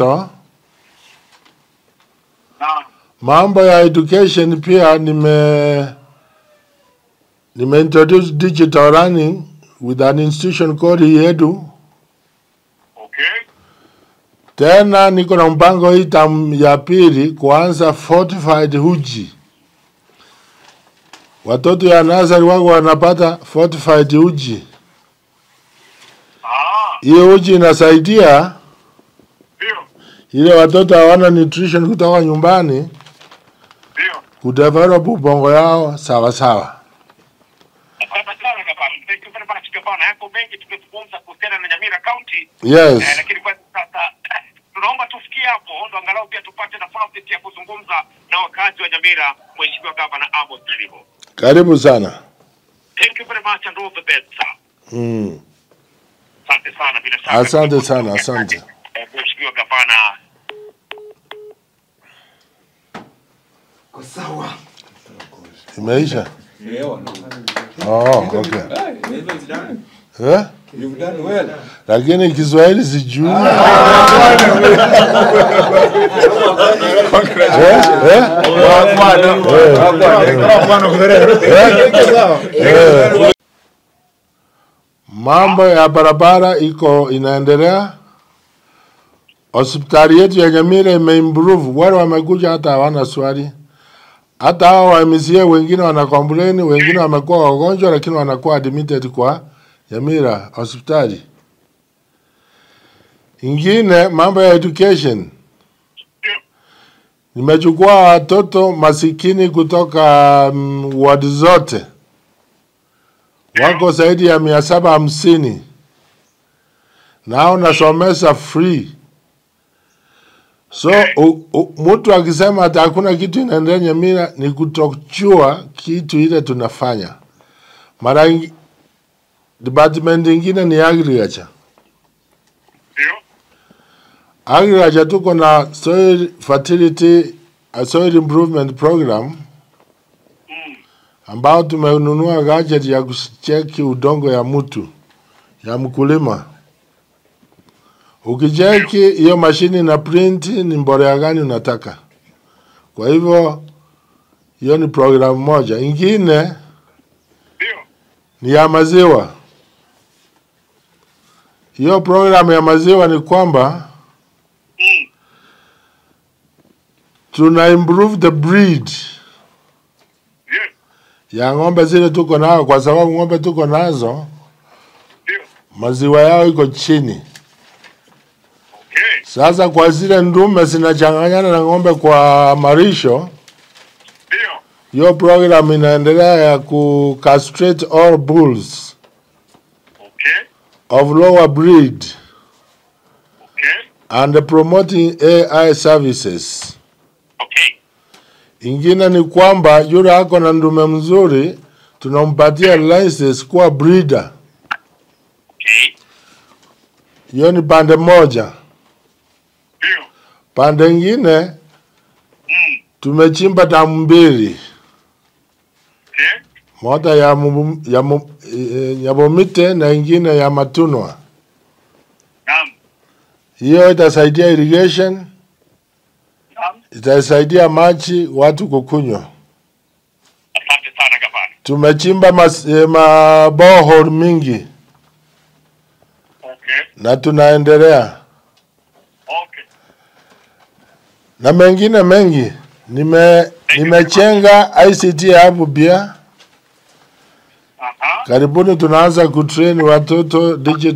digital. Mambo ya education pia nime introduce digital learning with an institution called Edu. Okay. Tena niko na mpango hii term ya pili kuanza fortified uji. Watoto ya nursery wako wanapata fortified uji. Hiyo uji inasaidia ile watoto hawana nutrition kutoka nyumbani kudevelop ubongo yao sawa sawa. Asante sana gavana. Thank you very much gavana. Yako mengi tumezungumza kuhusiana na Nyamira County. Yes. Lakini kwa sasa tunaomba tufikie hapo ndo angalau pia tupate nafasi ya kuzungumza na wakazi wa Nyamira, Mheshimiwa Gavana Amos Liliho. Karibu sana. Thank you very much and all the best, sir. Asante sana bila shaka. Asante sana, asante. Mheshimiwa Gavana. Kwa sawa. Imeisha? Oh, okay. Eh? You've done well. Lakini Kiswahili sijui. Mambo ya barabara iko inaendelea. Hospitali yetu ya Nyamira imeimprove. Wale wamekuja hata hawana swali. Hata hao wa MCA wengine wanakomplain, wengine wamekuwa wagonjwa lakini wanakuwa admitted kwa Nyamira hospitali. Ingine mambo ya education. Nimechukua watoto masikini kutoka ward zote. Wako zaidi ya 750. Nao nasomesha free. So mtu akisema ati hakuna kitu inaendelea Nyamira ni kutochua kitu ile tunafanya. Mara department ingine ni agriculture. Agriculture tuko na soil fertility, soil improvement program ambao tumenunua gadget ya kucheki udongo ya mtu, ya mkulima. Ukicheki hiyo mashini na print ni mbolea gani unataka. Kwa hivyo hiyo ni program moja. Ingine ni ya maziwa. Hiyo program ya maziwa ni kwamba tuna improve the breed ya ng'ombe zile tuko nao, kwa sababu ng'ombe tuko nazo maziwa yao iko chini. Sasa kwa zile ndume zinachanganyana na ng'ombe kwa marisho. Hiyo program inaendelea ya ku castrate all bulls of lower breed and promoting AI services. Ingine ni kwamba yule ako na ndume mzuri tunampatia license kuwa breeder. Hiyo ni pande moja. Pande ingine tumechimba damu mbili. Moja ya Bomite na ingine ya Matunwa. Hiyo itasaidia irrigation. Itasaidia maji watu kukunywa. Asante sana gavana. Tumechimba mabohol mingi. Na tunaendelea. Na mengine mengi. Nimechenga ICT hapo pia. Karibuni tunaanza kutrain watoto digital.